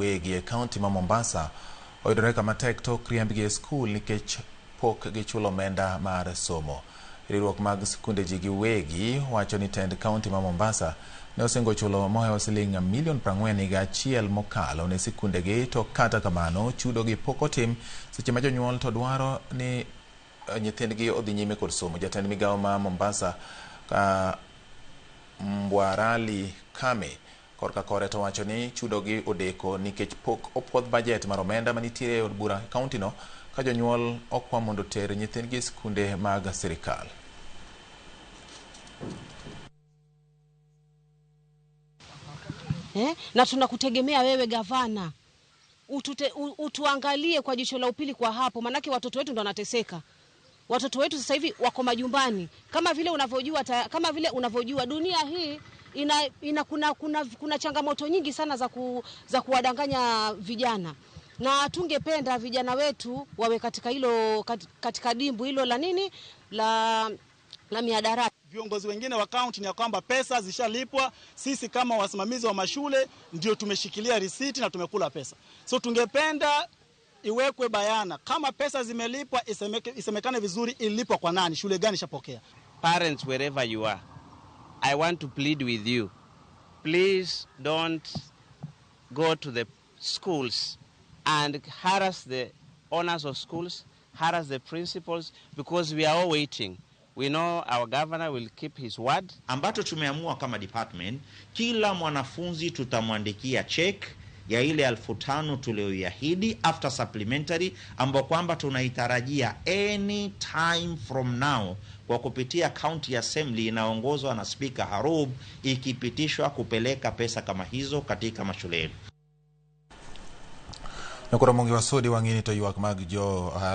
giwegi e kaunti ma Mombasa oyudore kama tek tok riembgi e skul nikech pok gichulo omenda mar somo. Riwruok mag skunde ji giwegi wacho ni tend kaunti ma Mombasa ne osingo chulo mohewo siling milion 41 mokalo ne sikundegi, to kata kamano chudo gi pok otim seche ma jonyuol to dwaro ni nyithindgi odhi nyime kod somo. Jatend migawo ma Mombasa ka Mbwarali Kame korka kore to wacho ni chudogi odeko nikech pok opuodh bajet mar omenda manitiere e od bura e kaunti no, ka jonyuol okwa mondo oter nyithindgi e skunde mag sirikal. Eh? Na tunakutegemea wewe gavana, utuangalie kwa jicho la upili kwa hapo, manake watoto wetu ndo wanateseka. Watoto wetu sasa hivi wako majumbani, kama vile unavyojua dunia hii ina kuna changamoto nyingi sana za kuwadanganya vijana, na tungependa vijana wetu wawe katika hilo katika dimbu hilo la nini la mihadarati. Viongozi wengine wa kaunti ni ya kwamba pesa zishalipwa, sisi kama wasimamizi wa mashule ndio tumeshikilia risiti na tumekula pesa. So tungependa iwekwe bayana kama pesa zimelipwa, isemekane vizuri ilipwa kwa nani, shule gani ishapokea. Parents, wherever you are, I want to plead with you. Please don't go to the schools and harass the owners of schools, harass the principals, because we are all waiting. We know our governor will keep his word. Ambacho tumeamua kama department, kila mwanafunzi tutamwandikia check ya ile 5,000 tuliyoiahidi after supplementary, ambao kwamba tunaitarajia any time from now kwa kupitia county assembly inaongozwa na Speaker Harub, ikipitishwa kupeleka pesa kama hizo katika mashule yetu. Nyakoro Mongi Wasudi wang'ini to ywak mag jo ohala.